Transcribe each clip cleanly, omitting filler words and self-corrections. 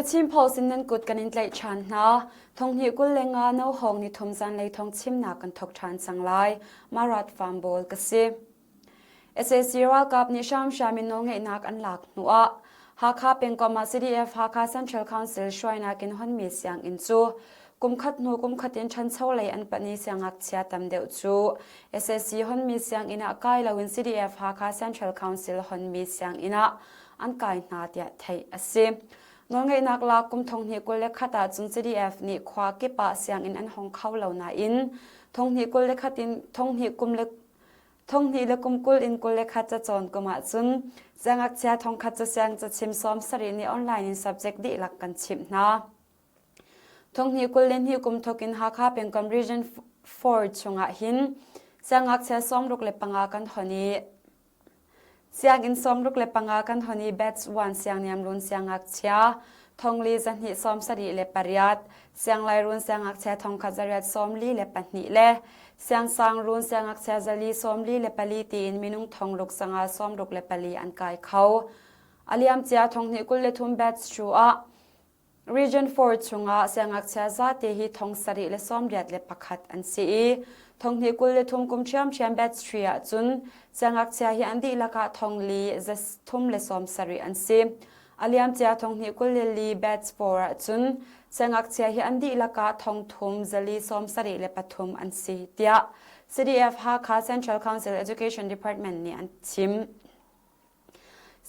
The Chin Post in nan kut kan in tlaih ṭhan hna. Thonghnih 25 no hawng ni thum zanlei thong chimnak kan thok ṭhan cang lai. Marat Farm ka si. Sac ralkap nih hramhram in nawlngeihnak an lak hnuah Hakha pengkomh ah CDF Hakha Central Council hruainak in honmi sianginn cu kumkhat hnu kumkhat in ṭhancho lei an panh i siangngakchia tam deuh cu sac honmi sianginn ah kai loin CDF Hakha Central Council honmi sianginn ah an kai hna tiah theih a si. Nawlngeihnak lak kum 2021 ahcun CDF nih khua kip ah sianginn an hong kho lo nain 2021 in thonghnih kum le Thonghnih le kum 20 in 21 cacawn kum ahcun siangngakchia thongkhat cu siang cachim 70 nih online in subject dihlak kan chimh hna. Thonghnih 22 kum thawk in Hakha pengkomh Region 4 chungah hin siangngakchia 65 kan hon i Sianginn 65 kan hon i Batch 1 siangniamrun siangngakchia thongli 278, sianglairun siangngakchia 1142 le siangsangrun siangngakchia 444 tiin minung thongruk sanga 64 an kai kho. A liamcia 2023 batch 2 ah Region 4 chungah siangngakchia zate hi thong sarih le 81 an si i thong hnih 23 kum ṭhiamṭhiam batch 3 ahcun siangngakchia hi an dihlak ah thong li za thum le 70 an si. A liamcia thong hnih 24 batch 4 ahcun siangngakchia hi an dihlak ah thong thum zali 73 an si tiah CDF Hakha Central Council Education Department nih an chim.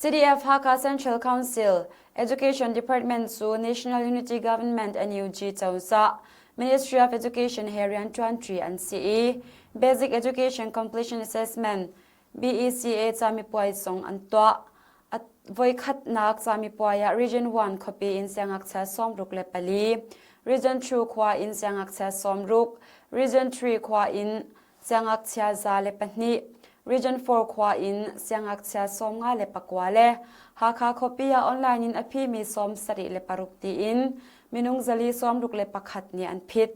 CDF Hakha Central Council Education Department cu National Unity Government NUG cozah Ministry of Education he rianṭuanṭi an si i Basic Education Completion Assessment BECA camipuai zong an tuah. A voikhatnak camipuai ah Region 1 khuapi in siangngakchia 64, Region 2 khua in siangngakchia 60, Region 3 khua in siangngakchia 102, Region 4 khua in siangngakchia 59 le Hakha khuapi ah online in a phimi 76 tiin minung 461 nih an phit.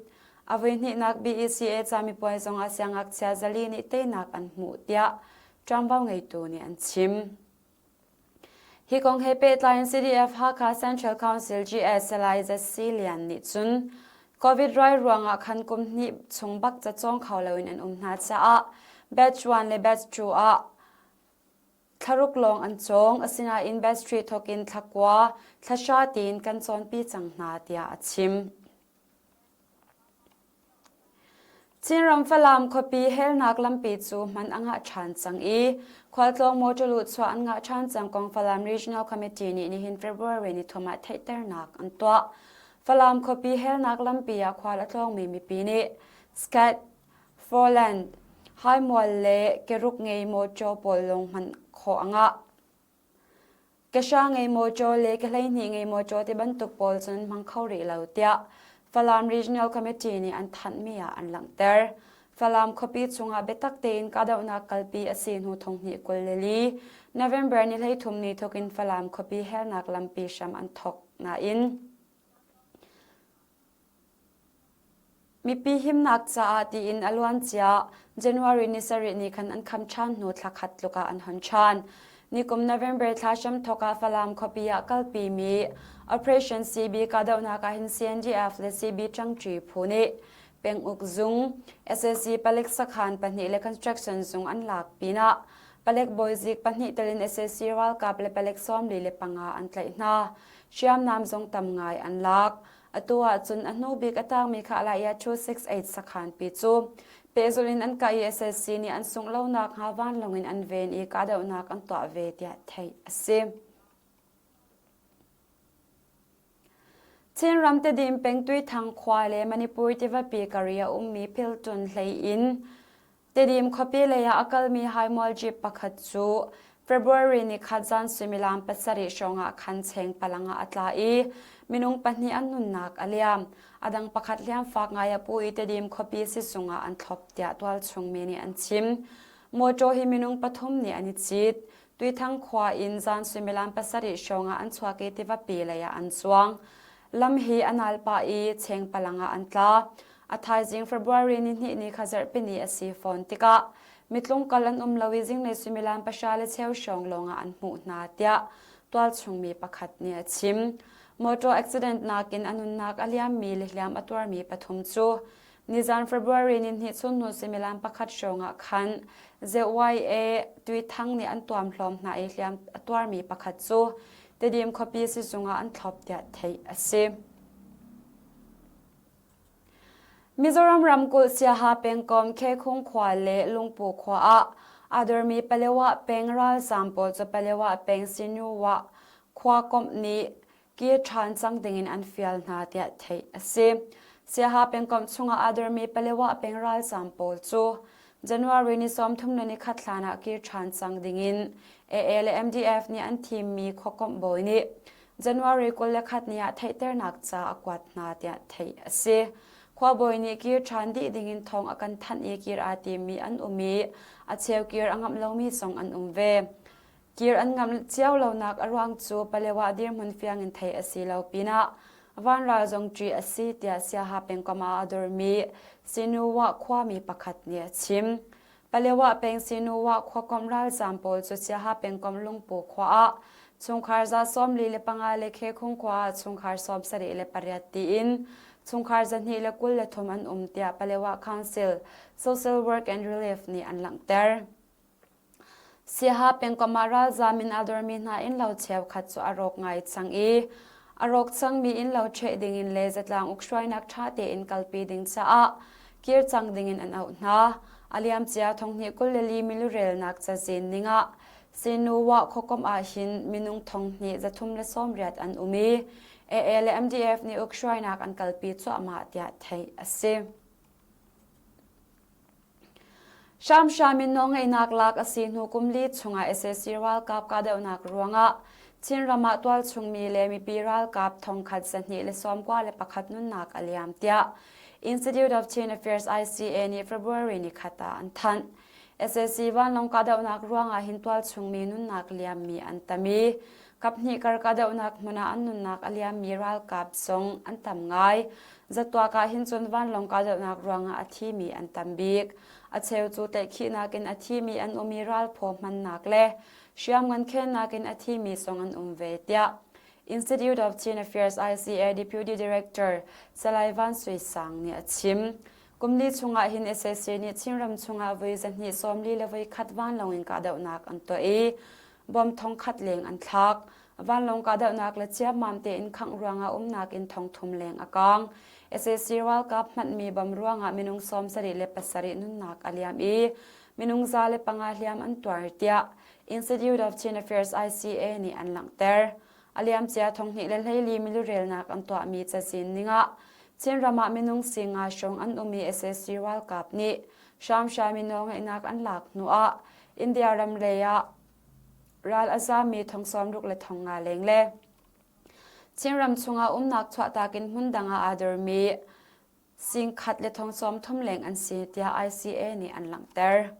A voihnihnak BECA camipuai zongah siangngakchia zali nih teinak an hmuh tiah ṭuanvo ngeitu nih an chim. Hi kong he pehtlai in CDF Hakha Central Council GS Salai ZC Lian nih cun COVID rai ruangah khan kum hnih chung bak cacawng kho loin an um hna caah batch 1 le batch 2 ah thlaruk lawng an cawng. Asinain batch 3 thawk in thla kua, thla hra tiin kan cawnpi cang hna tiah a chim. Chinram Falam khuapi helnak lampi cu hman a ngah ṭhan cang i khualtlawng motor luhchuah an ngah ṭhan cang kong Falam Regional Committee nih nihin February nithum ah theihternak an tuah. Falam khuapi helnak lampi ah khual a tlawngmi mipi nih Skat, Foreland, Haimual le Keruk ngei motor pawl lawng hman khawh a ngah. Kehra ngei mawṭaw le ke 12 ngei mawṭaw ti bantuk pawl cun hmang kho rih lo tiah Falam Regional Committee nih an thanhmi ah an langhter. Falam khuapi chungah biatak tein kahdohnak kalpi a si hnu thonghnih 24 November ni 33 ni thawkin Falam khuapi helnak lampi hram an thawk nain Mipi himnak caah tiin a luancia January ni sarih ni khan an kham ṭhan hnu thla khat tluk ah an hon ṭhan. Nikum November thla hramthawk ah Falam khuapi ah kalpimi Operation CB kahdohnak ah hin CNDF le CB ṭangṭi phu nih penguk zung, sac palik sakhan pahnih le construction zung an lak pinah palek bawizik pahnih telin sac ralkap le palek 45 an tlaih hna. Hriamnam zong tam ngai an lak. Atu ahcun a hnu bik a tangmi kha Alaya 268 sakhanpi cu pehzulh in an kah i SSC nih an sungh lonak hnga vanlawng in an ven i kahdohnak an tuah ve tiah theih a si. Chinram Tedim peng Tuithang khua le Manipur tivapi kar i a ummi Philtun hlei in Tedim khuapi lei ah a kalmi Haimual Jeep pakhat cu February nikhat zan suimilam pasarih hrawng ah khan cheng palang ah a tla i minung pahnih an nunnak a liam. A dang pakhat hliamfak ngai a pu i Tedim khuapi sizung ah an thlop tiah tualchung mi nih an chim. Mawṭaw hi minung pathum nih an i cit. Tuithang khua in zan suimilam pasarih hrawng ah an chuak i tivapi lei ah an cuang. Lam hi a nal pah i cheng palang ah an tla. A thaizing February nihnih ni kha zarhpini a si fawn tikah mitlungkal an um lo i zinglei suimilam pahra le cheu hrawng lawngah an hmuh hna tiah tualchung mi pakhat nih a chim. Motor accident nakin a nunnak a liammi le hliam a tuarmi pathum cu nizan February nihnih chunhnu suimilam pakhat hrawng ah khan ZYA Tuithang nih an tuamhlawm hna i hliam a tuarmi pakhat cu Tedim khuapi sizung ah an thlop tiah theih a si. Mizoram ramkulh Siaha pengkomh Khekhung khua le Lungpu khua ah aa dormi Palewa peng ralzaam pawl cu Palewa peng Sinuwa khua komh nih kir ṭhan cang dingin an fial hna tiah theih a si. Siaha pengkomh chungah aa dormi Palewa peng ralzaam pawl cu January ni 34 hlan ah kir ṭhan cang dingin AA le MDF nih an thimmi khuakomh bawi nih January 21 ni ah theihternak ca a kuat hna tiah theih a si. Khuabawi nih kir ṭhan dih dingin thawng a kan thanh i kir aa timmi an um i a cheu kir a ngamh lomi zong an um ve. Kir an ngamh cio lonak a ruang cu Palewa dirhmun fiang in theih a si lo pinah vanral zong ṭih a si tiah Siaha pengkomh ah a dormi Sinuwa khuami pakhat nih a chim. Palewa peng Sinuwa khuakomh ralzaam pawl cu Siaha pengkomh Lungpu khua ah chungkhar za 45 le Khekhung khua ah chungkhar 78 tiin chungkhar 223 an um tiah Palewa Council Social Work and Relief nih an langhter. Siaha pengkomh ah ralzaam in aa dormi hna innlo cheukhat cu a rawk ngai cang i a rawk cangmi innlo ṭheh dingin le zatlang ukhruainak ṭha tein kalpi ding caah kir cang dingin an auh hna. A liamcia thonghnih 24 milurelnak cazin ningah Sinuwa khuakomh ahhin minung thonghnih 380 an um i AA le MDF nih ukhruainak an kalpi cuahmah tiah theih a si. Hramhram in nawlngeihnak lak a si hnu kum li chungah sac ralkap kahdohnak ruangah Chinram ah tualchungmi le mipi ralkap thongkhat 291 nunnak a liam tiah Institute of Chin Affairs ICA nih February nikhat ah an thanh. Sac vanlawng kahdohnak ruangah hin tualchungmi nunnak liammi an tam i kaphnih kar kahdohnak hmun ah an nunnak a liammi ralkap zong an tam ngai. Zatuak ah hin cun vanlawng kahdohnak ruangah a thimi an tam bik. A cheu cu tlaihkhihnak in a thimi an um i ralphaw hmannak le hriamngan khennak in a thimi zong an um ve tiah Institute of Chin Affairs ICA Deputy Director Salai Van Sui Sang nih a chim. Kum li chungah hin sac nih Chinram chungah voi zahnih sawmli le voi khat vanlawng in kahdohnak an tuah i bom thongkhat leng an thlak. Vanlawng kahdohnak le ciammam tein khangh ruangah umnak inn thongthum leng a kaang. Sac ralkap hmanhmi bom ruangah minung 77 nunnak a liam i minung 105 hliam an tuar tiah Institute of Chin Affairs ICA nih an langhter. A liamcia 2024 milurelnak an tuahmi cazin ningah Chinram ah minung singa hrawng an um i sac ralkap nih hramhram in nawlngeihnak an lak hnuah India ram lei ah ral a zaammi thong sawmruk le thong nga leng le Chinram chungah umnak chuahtak in hmun dang ah aa dormi singkhat le thong 30 leng an si tiah ICA nih an langhter.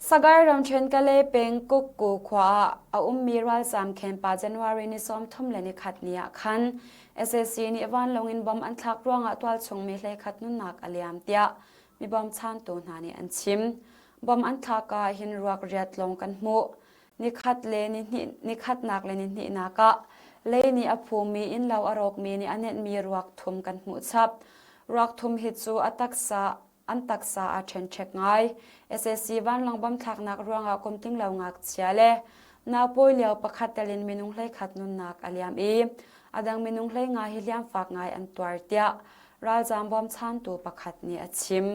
Sagaing ramṭhen Kalay peng Kukku khua ah a ummi ralzaam khenpa January ni 31 ni ah khan sac nih vanlawng in bomb an thlak ruangah tualchung mi 11 nunnak a liam tiah mi bawmchantu hna nih an chim. Bomb an thlak ah hin ruak riat lawng kan hmuh. Nikhat le nihnih nikhatnak le nihnihnak ah lei nih a phumi innlo a rawkmi nih a nenhmi ruak thum kan hmuh chap. Ruak thum hi cu a taksa an taksa aa ṭhenṭhek ngai. Sac vanlawng bomb thlaknak ruangah kum tlinglo ngakchia le naupawi lio pakhat tel in minung 11 nunnak a liam i a dang minung 15 hi hliamfak ngai an tuar tiah ralzaam bawmchantu pakhat nih a chim.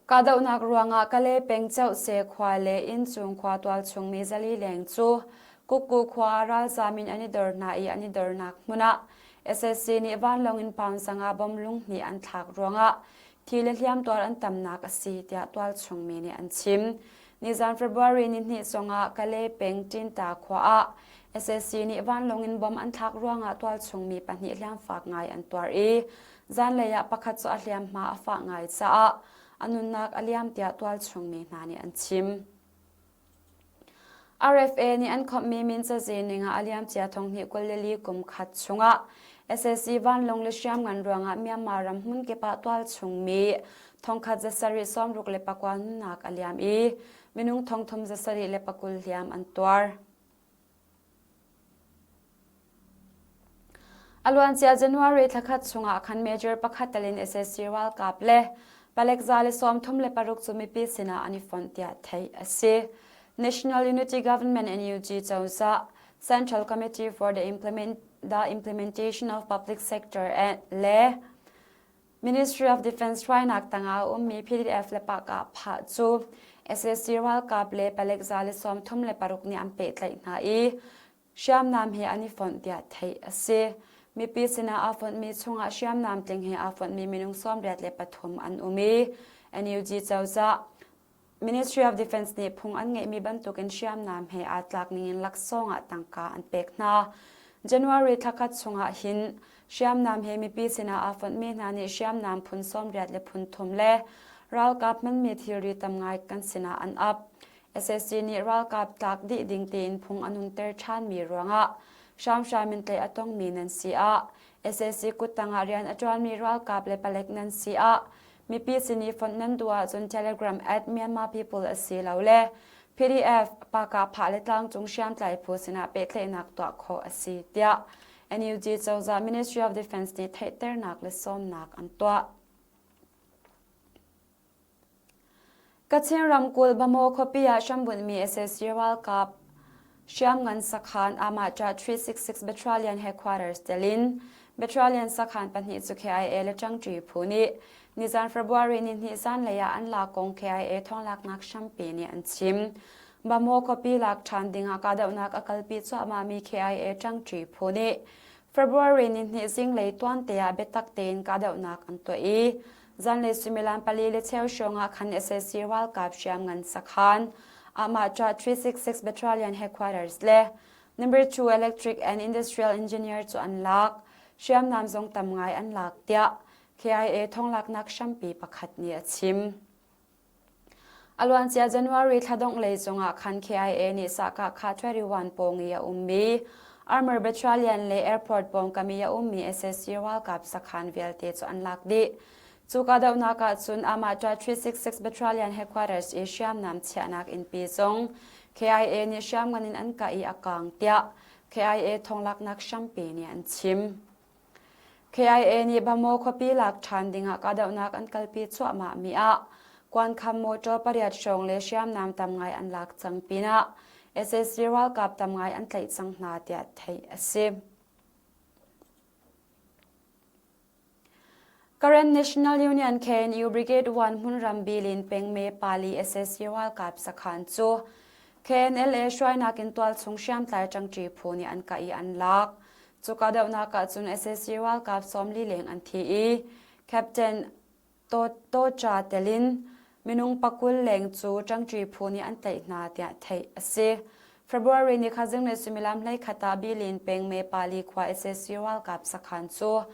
Kahdohnak ruangah Kalay peng Ceuhse khua le Inncung khua tualchung mi zali leng cu Kukku khua ah ralzaam in an i dor hna i an i dornak hmun ah sac nih vanlawng in pound zanga bom lunghnih an thlak ruangah thi le hliamtuar an tamnak a si tiah tualchung mi nih an chim. Nizan February nihnih zongah Kalay peng Tinta khua ah sac nih vanlawng in bom an thlak ruangah tualchung mi pahnih hliamfak ngai an tuar i zanlei ah pakhat cu a hliamhma a fah ngai caah a nunnak a liam tiah tualchung mi hna nih an chim. RFA nih an khawmhmi min cazin ning ah a liamcia thonghnih 24 kum khat chungah sac vanlawng le hriamngan ruangah Myanmar ram hmunkip ah tualchung mi thongkhat 769 nunnak a liam i minung thongthum 720 hliam an tuar. A luancia January thlakhat chungah khan Major pakhat tal in sac ralkap le palek 136 cu mipi sinah an i fonh tiah theih a si. National Unity Government NUG cozah Central Committee for the, Implement, the Implementation of Public Sector le Ministry of Defense hruainak tangah a ummi PDF le Pahkah phah cu sac ralkap le palek 136 nih an pehtlaih hna i hriamnam he an i fonh tiah theih a si. Mipi sinah aa fonhmi chungah hriamnam tling he aa fonhmi minung 83 an um i NUG cozah Ministry of Defense nih phung an ngeihmi bantukin hriamnam he aa tlak ningin laksawng ah tangka an pek hna. January thlakhat chungah hin hriamnam he mipi sinah aa fonhmi hna nih hriamnam phun 80 le phun thum le ralkap hmanmi thilri tam ngai kan sinah an ap. SSC nih ralkap tlak dih ding tiin phung a nunter ṭhanmi ruangah hramhram in tlaih a tongmi nan si ah SSC kuttang ah rian a ṭuanmi ralkap le palek nan si ah mipi sin i fonh nan duh ahcun Telegram at Myanmar People asilole PDF Paka Phah le tlangcung hriamtlai phu sinah pehtlaihnak tuah khawh a si tiah NUG cozah Ministry of Defense nih theihternak le sawmnak an tuah. Kachin ramkulh Bamaw khuapi ah hrambunhmi sac ralkap hriamngan sakhan Amahṭah 366 Battalion Headquarters tel in Battalion sakhan pahnih cu KIA le ṭangṭi phu nih nizan February nihnih zanlei ah an lak kong KIA thawnglaknak hrampi nih an chim. Bamaw khuapi lak ṭhan dingah kahdohnak a kalpi cuahmahmi KIA ṭangṭi phu nih February nihnih zinglei tuante ah biatak tein kahdohnak an tuah i Zanlei suimilam pali le cheu hrawng ah khan sac ralkap hriamngan sakhan Amahṭah 366 Battalion Headquarters le Number 2 Electric and Industrial Engineer cu an lak. Hriamnam zong tam ngai an lak tiah KIA thonglaknak hrampi pakhat nih a chim. A luancia January thla dongh lei zongah khan KIA nih Sahkah kha 21 pawng i a ummi Armor Battalion le airport pawngkam i a ummi sac ralkap sakhan vialte cu an lak dih. Cu kahdohnak ah cun amah 366 Battalion headquarters i hriamnam chiahnak innpi zong KIA nih hriamngan in an kah i a kaang tiah KIA thonglaknak hrampi nih an chim. KIA nih Bamaw khuapi lak ṭhan dingah kahdohnak an kalpi cuahmahmi ah kuankham motor pariat hrawng le hriamnam tam ngai an lak cang pinah sac ralkap tam ngai an tlaih cang hna tiah theih a si. Karen National Union KNU Brigade 1 hmunram Bilin pengme pali sac ralkap sakhan cu KNLA hruainak in tualchung hriamtlai ṭangṭi phu nih an kah i an lak. Cu kahdohnak ah cun sac ralkap 40 leng an thi i Captain Tocha tel in minung pakul leng cu ṭangṭi phu nih an tlaih hna tiah theih a si. February ni kha zinglei suimilam 11 ah Bilin peng Me Pali khua sac ralkap sakhan cu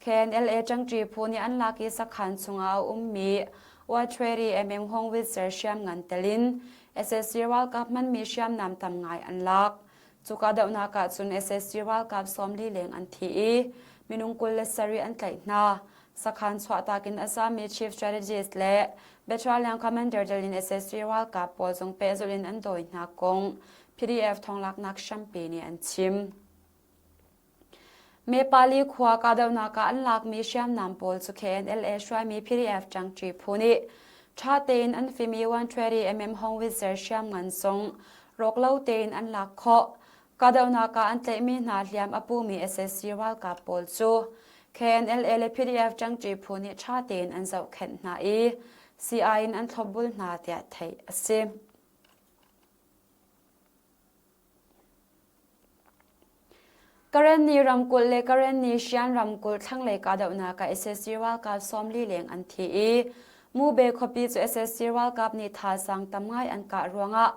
KNLA ṭangṭi phu nih an lak i sakhan chungah a ummi Watreri MM Hong Witzer hriamngan tel in sac ralkap hmanmi hriamnam tam ngai an lak. Cu kahdohnak ah cun sac ralkap 40 leng an thi i minung 27 an tlaih hna. Sakhan chuahtak in a zami Chief Strategist le Battalion Commander tel in sac ralkap pawl zong pehzulh in an dawi hna kong PDF thawnglaknak hrampi nih an chim. Mepali khua kahdohnak ah an lakmi hriamnam pawl cu KNLA hruaimi PDF ṭangṭi phu nih ṭha tein an fim i 120 mm Howitzer hriamngan zong rawk lo tein an lak khawh. Kahdohnak ah an tlaihmi hna hliam a pumi sac ralkap pawl cu KNLA le PDF ṭangṭi phu nih ṭha tein an zohkhenh hna i sii-ai in an thlopbul hna tiah theih a si. Karenni ramkulh le Karenni Shan ramkulh thlanglei kahdohnak ah sac ralkap 40 leng an thi i Mube khuapi cu sac ralkap nih thazaang tam ngai an kah ruangah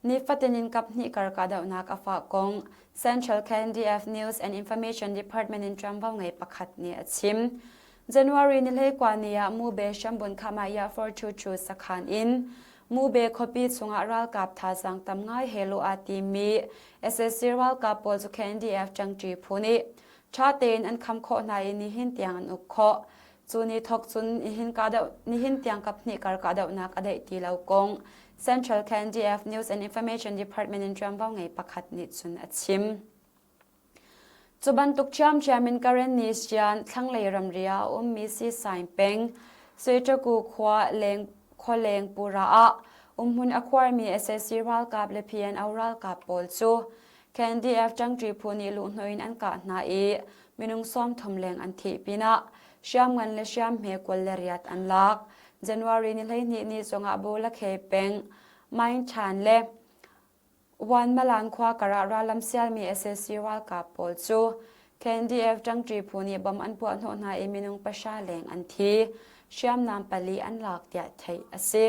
nifatin in kaphnih kar kahdohnak a fah kong Central KNDF News and Information Department in ṭuanvo ngei pakhat nih a chim. January ni 19 ni ah Mube Shambun Khamaya 422 sakhan in Mube khuapi chungah ralkap thazaang tam ngai he luh aa timmi sac ralkap pawl cu KNDF ṭangṭi phu nih ṭha tein an kham khawh hna i nihin tiang an uk khawh. Cu ni thawk cun nihin kahdoh nihin tiang kaphnih kar kahdohnak a daih ti lo kong Central KNDF News and Information Department in ṭuanvo ngei pakhat nih cun a chim. Cu bantuk ṭhiamṭhiam in Karenni Sian thlanglei ramri ah a ummi Sisain peng Suitaku khua leng khualeng pura ah umhmun a khuarmi sac ralkap le PNO ralkap pawl cu KNDF ṭangṭi phu nih luhhnawh in an kah hna i minung 30 leng an thih pinah hriamngan le hriamhme 28 an lak. January ni 12 ni zongah Bawlakhe peng Maingṭhan le Wanmalan khua karah rallam sialmi sac ralkap pawl cu KNDF ṭangṭi phu nih bom an puahhnawh hna i minung pahra leng an thi. Hriamnam pali an lak tiah theih a si.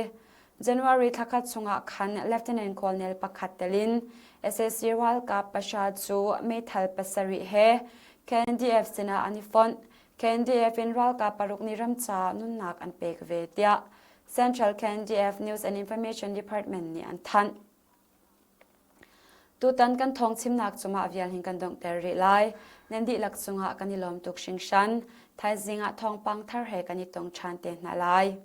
January thlakhat chungah khan Lieutenant Colonel pakhat telin sac ralkap pahra cu meithal pasarih he KNDF sinah an i fonh. KNDF in ralkap paruk nih ramca nunnak an pek ve tiah Central KNDF News and Information Department nih an thanh. Tutan kan thawng chimnak cungah vial hin kan donghter rih lai. Nan dihlak cungah kan i lawm tuk hringhran. Thaizing ah thawngpang thar he kan i tong ṭhan te hna lai.